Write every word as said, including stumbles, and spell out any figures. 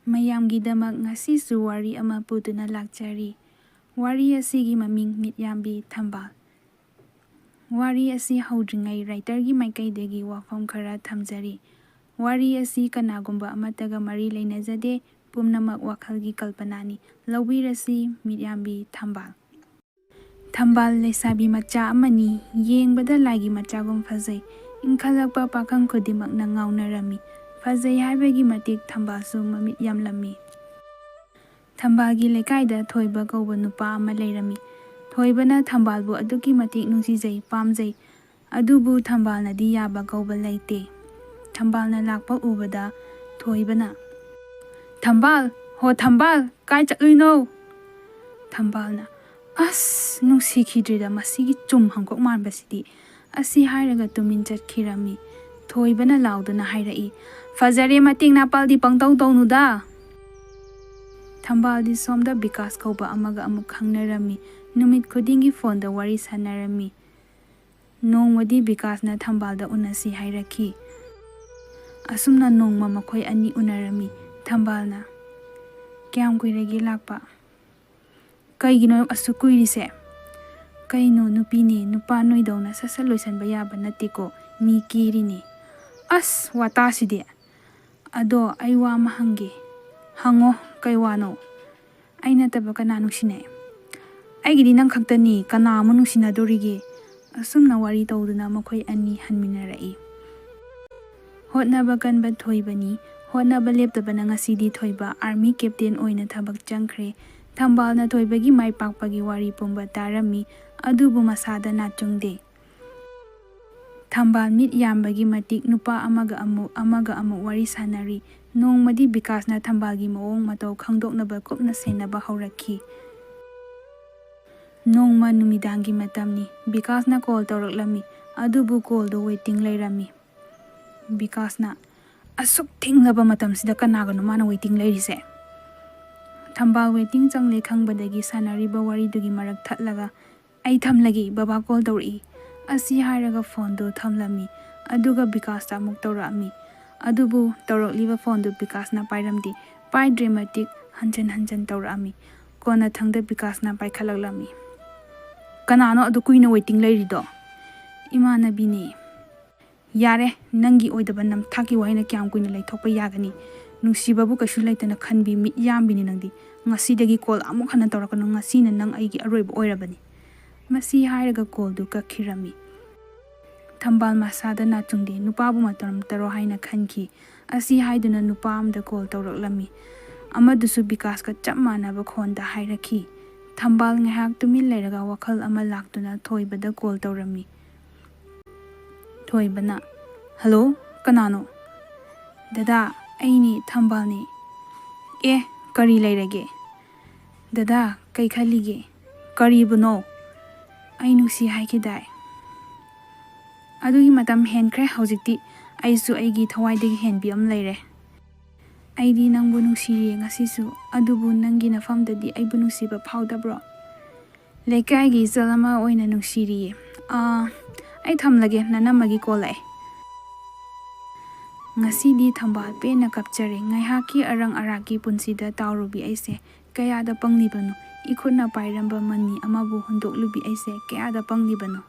ꯃꯌꯥꯝꯒꯤꯗꯃꯛ ꯉꯁꯤꯁꯨ ꯋꯥꯔꯤ ꯑꯃ ꯄꯨꯗꯨꯅ ꯂꯥꯛꯆꯔꯤ꯫ ꯋꯥꯔꯤ ꯑꯁꯤꯒꯤ ꯃꯃꯤꯡ ꯃꯤꯠꯌꯥꯝꯕꯤ ꯊꯝꯕꯥꯜ꯫ ꯋꯥꯔꯤ ꯑꯁꯤ ꯍꯧꯗ꯭ꯔꯤꯉꯩ ꯔꯥꯏꯇꯔꯒꯤ ꯃꯥꯏꯀꯩꯗꯒꯤ ꯋꯥꯐꯝ ꯈꯔ ꯊꯝꯖꯔꯤ꯫ ꯋꯥꯔꯤ ꯑꯁꯤ ꯀꯅꯥꯒꯨꯝꯕ ꯑꯃꯠꯇꯒ ꯃꯔꯤ ꯂꯩꯅꯖꯗꯦ, ꯄꯨꯝꯅꯃꯛ ꯋꯥꯈꯜꯒꯤ ꯀꯜꯄꯅꯥꯅꯤ꯫ ꯂꯧꯕꯤꯔꯁꯤ ꯃꯤꯠꯌꯥꯝꯕꯤ ꯊꯝꯕꯥꯜ꯫ ꯊꯝꯕꯥꯜ ꯂꯩꯁꯥꯕꯤ ꯃꯆꯥ ꯑꯃꯅꯤ꯫ ꯌꯦꯡꯕꯗ ꯂꯥꯏꯒꯤ ꯃꯆꯥꯒꯨꯝ ꯐꯖꯩ꯫ ꯏꯟꯈꯠꯂꯛꯄ ꯄꯥꯈꯪ ꯈꯨꯗꯤꯡꯃꯛꯅ ꯉꯥꯎꯅꯔꯝꯃꯤ꯫ ꯐꯖꯩ ꯍꯥꯏꯕꯒꯤ ꯃꯇꯤꯛ ꯊꯝꯕꯥꯜꯁꯨ ꯃꯃꯤꯠ ꯌꯥꯝꯂꯝꯃꯤ꯫ ꯊꯝꯕꯥꯜꯒꯤ ꯂꯩꯀꯥꯏꯗ ꯊꯣꯏꯕ ꯀꯧꯕ ꯅꯨꯄꯥ ꯑꯃ ꯂꯩꯔꯝꯃꯤ꯫ ꯊꯣꯏꯕꯅ ꯊꯝꯕꯥꯜꯕꯨ ꯑꯗꯨꯛꯀꯤ ꯃꯇꯤꯛ ꯅꯨꯡꯁꯤꯖꯩ, ꯄꯥꯝꯖꯩ꯫ ꯑꯗꯨꯕꯨ ꯊꯝꯕꯥꯜꯅꯗꯤ ꯌꯥꯕ ꯀꯧꯕ ꯂꯩꯇꯦ꯫ ꯊꯝꯕꯥꯜꯅ ꯂꯥꯛꯄ ꯎꯕꯗ ꯊꯣꯏꯕꯅ, "ꯊꯝꯕꯥꯜ, ꯍꯣ ꯊꯝꯕꯥꯜ, ꯀꯥꯏ ꯆꯠꯂꯨꯏꯅꯣ?" ꯊꯝꯕꯥꯜꯅ, "ꯑꯁ, ꯅꯨꯡꯁꯤꯈꯤꯗ꯭ꯔꯤꯗ ꯃꯁꯤꯒꯤ ꯆꯨꯝ ꯍꯪꯀꯣꯛ ꯃꯥꯟꯕꯁꯤꯗꯤ"꯫ ꯑꯁꯤ ꯍꯥꯏꯔꯒ ꯇꯨꯃꯤꯟ ꯆꯠꯈꯤꯔꯝꯃꯤ꯫ ꯊꯣꯏꯕꯅ ꯂꯥꯎꯗꯨꯅ ꯍꯥꯏꯔꯛꯏ, "ꯐꯖꯔꯦ, ꯃꯇꯦꯡ ꯅꯥꯄꯥꯜꯗꯤ ꯄꯪꯇꯧ ꯇꯧꯅꯨꯗ!" ꯊꯝꯕꯥꯜꯗꯤ ꯁꯣꯝꯗ ꯕꯤꯀꯥꯁ ꯀꯧꯕ ꯑꯃꯒ ꯑꯃꯨꯛ ꯈꯪꯅꯔꯝꯃꯤ꯫ ꯅꯨꯃꯤꯠ ꯈꯨꯗꯤꯡꯒꯤ ꯐꯣꯟꯗ ꯋꯥꯔꯤ ꯁꯥꯟꯅꯔꯝꯃꯤ꯫ ꯅꯣꯡꯃꯗꯤ ꯕꯤꯀꯥꯁꯅ ꯊꯝꯕꯥꯜꯗ ꯎꯅꯁꯤ ꯍꯥꯏꯔꯛꯈꯤ꯫ ꯑꯁꯨꯝꯅ ꯅꯣꯡꯃ ꯃꯈꯣꯏ ꯑꯅꯤ ꯎꯅꯔꯝꯃꯤ꯫ ꯊꯝꯕꯥꯜꯅ, "ꯀꯌꯥꯝ ꯀꯨꯏꯔꯒꯦ ꯂꯥꯛꯄ? ꯀꯩꯒꯤꯅꯣ ꯑꯁꯨꯛ ꯀꯨꯏꯔꯤꯁꯦ?" "ꯀꯩꯅꯣ ꯅꯨꯄꯤꯅꯦ, ꯅꯨꯄꯥ ꯅꯣꯏꯗꯧꯅ ꯁꯠ ꯁꯠ ꯂꯣꯏꯁꯟꯕ ꯌꯥꯕ ꯅꯠꯇꯦꯀꯣ, ꯃꯤ ꯀꯦꯔꯤꯅꯦ꯫" "ꯑꯁ, ꯋꯥꯇꯥꯁꯤꯗꯤ! ꯑꯗꯣ ꯑꯩ ꯋꯥ ꯑꯃ ꯍꯪꯒꯦ꯫" "ꯍꯪꯉꯣ, ꯀꯩ ꯋꯥꯅꯣ?" "ꯑꯩ ꯅꯠꯇꯕ ꯀꯅꯥ ꯅꯨꯡꯁꯤꯅꯩ?" "ꯑꯩꯒꯤꯗꯤ ꯅꯪ ꯈꯛꯇꯅꯤ, ꯀꯅꯥ ꯑꯃꯨꯛ ꯅꯨꯡꯁꯤꯅꯗꯣꯔꯤꯒꯦ?" ꯑꯁꯨꯝꯅ ꯋꯥꯔꯤ ꯇꯧꯗꯨꯅ ꯃꯈꯣꯏ ꯑꯅꯤ ꯍꯟꯃꯤꯟꯅꯔꯛꯏ꯫ ꯍꯣꯠꯅꯕ ꯀꯟꯕ ꯊꯣꯏꯕꯅꯤ꯫ ꯍꯣꯠꯅꯕ ꯂꯦꯞꯇꯕꯅ ꯉꯁꯤꯗꯤ ꯊꯣꯏꯕ ꯑꯥꯔꯃꯤ ꯀꯦꯞꯇꯦꯟ ꯑꯣꯏꯅ ꯊꯕꯛ ꯆꯪꯈ꯭ꯔꯦ꯫ ꯊꯝꯕꯥꯜꯅ ꯊꯣꯏꯕꯒꯤ ꯃꯥꯏ ꯄꯥꯛꯄꯒꯤ ꯋꯥꯔꯤ ꯄꯨꯝꯕ ꯇꯥꯔꯝꯃꯤ, ꯑꯗꯨꯕꯨ ꯃꯁꯥꯗ ꯅꯥꯠꯆꯨꯡꯗꯦ꯫ ꯊꯝꯕꯥꯜ ꯃꯤꯠ ꯌꯥꯝꯕꯒꯤ ꯃꯇꯤꯛ ꯅꯨꯄꯥ ꯑꯃꯒ ꯑꯃꯨꯛ, ꯑꯃꯒ ꯑꯃꯨꯛ ꯋꯥꯔꯤ ꯁꯥꯟꯅꯔꯤ꯫ ꯅꯣꯡꯃꯗꯤ ꯕꯤꯀꯥꯁꯅ ꯊꯝꯕꯥꯜꯒꯤ ꯃꯑꯣꯡ ꯃꯇꯧ ꯈꯪꯗꯣꯛꯅꯕ ꯀꯨꯞꯅ ꯁꯦꯟꯅꯕ ꯍꯧꯔꯛꯈꯤ꯫ ꯅꯣꯡꯃ ꯅꯨꯃꯤꯗꯥꯡꯒꯤ ꯃꯇꯝꯅꯤ꯫ ꯕꯤꯀꯥꯁꯅ ꯀꯣꯜ ꯇꯧꯔꯛꯂꯝꯃꯤ, ꯑꯗꯨꯕꯨ ꯀꯣꯜꯗꯨ ꯋꯦꯇꯤꯡ ꯂꯩꯔꯝꯃꯤ꯫ ꯕꯤꯀꯥꯁꯅ, "ꯑꯁꯨꯛ ꯊꯦꯡꯂꯕ ꯃꯇꯝꯁꯤꯗ ꯀꯅꯥꯒꯅꯣ ꯃꯥꯅ ꯋꯦꯇꯤꯡ ꯂꯩꯔꯤꯁꯦ?" ꯊꯝꯕꯥꯜ ꯋꯦꯇꯤꯡ ꯆꯪꯂꯦ ꯈꯪꯕꯗꯒꯤ ꯁꯥꯟꯅꯔꯤꯕ ꯋꯥꯔꯤꯗꯨꯒꯤ ꯃꯔꯛ ꯊꯠꯂꯒ, "ꯑꯩ ꯊꯝꯂꯒꯦ, ꯕꯕꯥ ꯀꯣꯜ ꯇꯧꯔꯛꯏ" ꯑꯁꯤ ꯍꯥꯏꯔꯒ ꯐꯣꯟꯗꯨ ꯊꯝꯂꯝꯃꯤ꯫ ꯑꯗꯨꯒ ꯕꯤꯀꯥꯁꯇ ꯑꯃꯨꯛ ꯇꯧꯔꯛꯑꯝꯃꯤ꯫ ꯑꯗꯨꯕꯨ ꯇꯧꯔꯛꯂꯤꯕ ꯐꯣꯟꯗꯨ ꯕꯤꯀꯥꯁꯅ ꯄꯥꯏꯔꯝꯗꯦ꯫ ꯄꯥꯏꯗ꯭ꯔꯦ ꯃꯇꯤꯛ ꯍꯟꯖꯟ ꯍꯟꯖꯟ ꯇꯧꯔꯛꯑꯝꯃꯤ꯫ ꯀꯣꯟꯅꯊꯪꯗ ꯕꯤꯀꯥꯁꯅ ꯄꯥꯏꯈꯠꯂꯛꯂꯝꯃꯤ꯫ "ꯀꯅꯥꯅꯣ ꯑꯗꯨ ꯀꯨꯏꯅ waiting ꯂꯩꯔꯤꯗꯣ?" "ꯏꯃꯥꯟꯅꯕꯤꯅꯦ꯫" "ꯌꯥꯔꯦ, ꯅꯪꯒꯤ ꯑꯣꯏꯗꯕ ꯅꯝꯊꯥꯛꯀꯤ ꯋꯥꯍꯩꯅ ꯀꯌꯥꯝ ꯀꯨꯏꯅ ꯂꯩꯊꯣꯛꯄ ꯌꯥꯒꯅꯤ? ꯅꯨꯡꯁꯤꯕꯕꯨ ꯀꯩꯁꯨ ꯂꯩꯇꯅ ꯈꯟꯕꯤ ꯃꯤꯠ ꯌꯥꯝꯕꯤꯅꯤ ꯅꯪꯗꯤ꯫ ꯉꯁꯤꯗꯒꯤ ꯀꯣꯜ ꯑꯃꯨꯛ ꯍꯟꯅ ꯇꯧꯔꯛꯀꯅꯨ꯫ ꯉꯁꯤꯅ ꯅꯪ ꯑꯩꯒꯤ ꯑꯔꯣꯏꯕ ꯑꯣꯏꯔꯕꯅꯤ꯫" ꯃꯁꯤ ꯍꯥꯏꯔꯒ ꯀꯣꯜꯗꯨ ꯀꯛꯈꯤꯔꯝꯃꯤ꯫ ꯊꯝꯕꯥꯜ ꯃꯁꯥꯗ ꯅꯥꯆꯨꯡꯗꯦ꯫ ꯅꯨꯄꯥꯕꯨ ꯃꯇꯝ ꯇꯔꯣ ꯍꯥꯏꯅ ꯈꯟꯈꯤ꯫ ꯑꯁꯤ ꯍꯥꯏꯗꯨꯅ ꯅꯨꯄꯥ ꯑꯃꯗ ꯀꯣꯜ ꯇꯧꯔꯛꯂꯝꯃꯤ꯫ ꯑꯃꯗꯨꯁꯨ ꯕꯤꯀꯥꯁꯀ ꯆꯞ ꯃꯥꯟꯅꯕ ꯈꯣꯟꯗ ꯍꯥꯏꯔꯛꯈꯤ꯫ ꯊꯝꯕꯥꯜ ꯉꯥꯏꯍꯥꯛ ꯇꯨꯃꯤꯟ ꯂꯩꯔꯒ ꯋꯥꯈꯜ ꯑꯃ ꯂꯥꯛꯇꯨꯅ ꯊꯣꯏꯕꯗ ꯀꯣꯜ ꯇꯧꯔꯝꯃꯤ꯫ ꯊꯣꯏꯕꯅ, "ꯍꯜꯂꯣ, ꯀꯅꯥꯅꯣ?" "ꯗꯗꯥ, ꯑꯩꯅꯤ, ꯊꯝꯕꯥꯜꯅꯤ꯫" "ꯑꯦ, ꯀꯔꯤ ꯂꯩꯔꯒꯦ?" "ꯗꯗꯥ, ꯀꯩ ꯈꯜꯂꯤꯒꯦ?" "ꯀꯔꯤꯕꯨꯅꯣ?" "ꯑꯩ ꯅꯨꯡꯁꯤ ꯍꯥꯏꯈꯤꯗꯥꯏ?" "ꯑꯗꯨꯒꯤ ꯃꯇꯝ ꯍꯦꯟꯈ꯭ꯔꯦ ꯍꯧꯖꯤꯛꯇꯤ꯫ ꯑꯩꯁꯨ ꯑꯩꯒꯤ ꯊꯋꯥꯏꯗꯒꯤ ꯍꯦꯟꯕꯤ ꯑꯃ ꯂꯩꯔꯦ꯫ ꯑꯩꯗꯤ ꯅꯪꯕꯨ ꯅꯨꯡꯁꯤꯔꯤꯌꯦ ꯉꯁꯤꯁꯨ, ꯑꯗꯨꯕꯨ ꯅꯪꯒꯤ ꯅꯐꯝꯗꯗꯤ ꯑꯩꯕꯨ ꯅꯨꯡꯁꯤꯕ ꯐꯥꯎꯗꯕ꯭ꯔꯣ?" "ꯂꯩꯀꯥꯏꯒꯤ ꯏꯆꯜ ꯑꯃ ꯑꯣꯏꯅ ꯅꯨꯡꯁꯤꯔꯤꯌꯦ꯫ ꯑꯥ, ꯑꯩ ꯊꯝꯂꯒꯦ, ꯅꯅꯝꯃꯒꯤ ꯀꯣꯜ ꯂꯥꯛꯑꯦ꯫" ꯉꯁꯤꯗꯤ ꯊꯝꯕꯥꯜ ꯄꯦꯟꯅ ꯀꯞꯆꯔꯦ꯫ ꯉꯥꯏꯍꯥꯛꯀꯤ ꯑꯔꯪ ꯑꯔꯥꯛꯀꯤ ꯄꯨꯟꯁꯤꯗ ꯇꯥꯎꯔꯨꯕꯤ ꯑꯩꯁꯦ ꯀꯌꯥꯗ ꯄꯪꯂꯤꯕꯅꯣ꯫ ꯏꯈꯨꯠꯅ ꯄꯥꯏꯔꯝꯕ ꯃꯅꯤ ꯑꯃꯕꯨ ꯍꯨꯟꯗꯣꯛꯂꯨꯕꯤ ꯑꯩꯁꯦ ꯀꯌꯥꯗ ꯄꯪꯂꯤꯕꯅꯣ꯫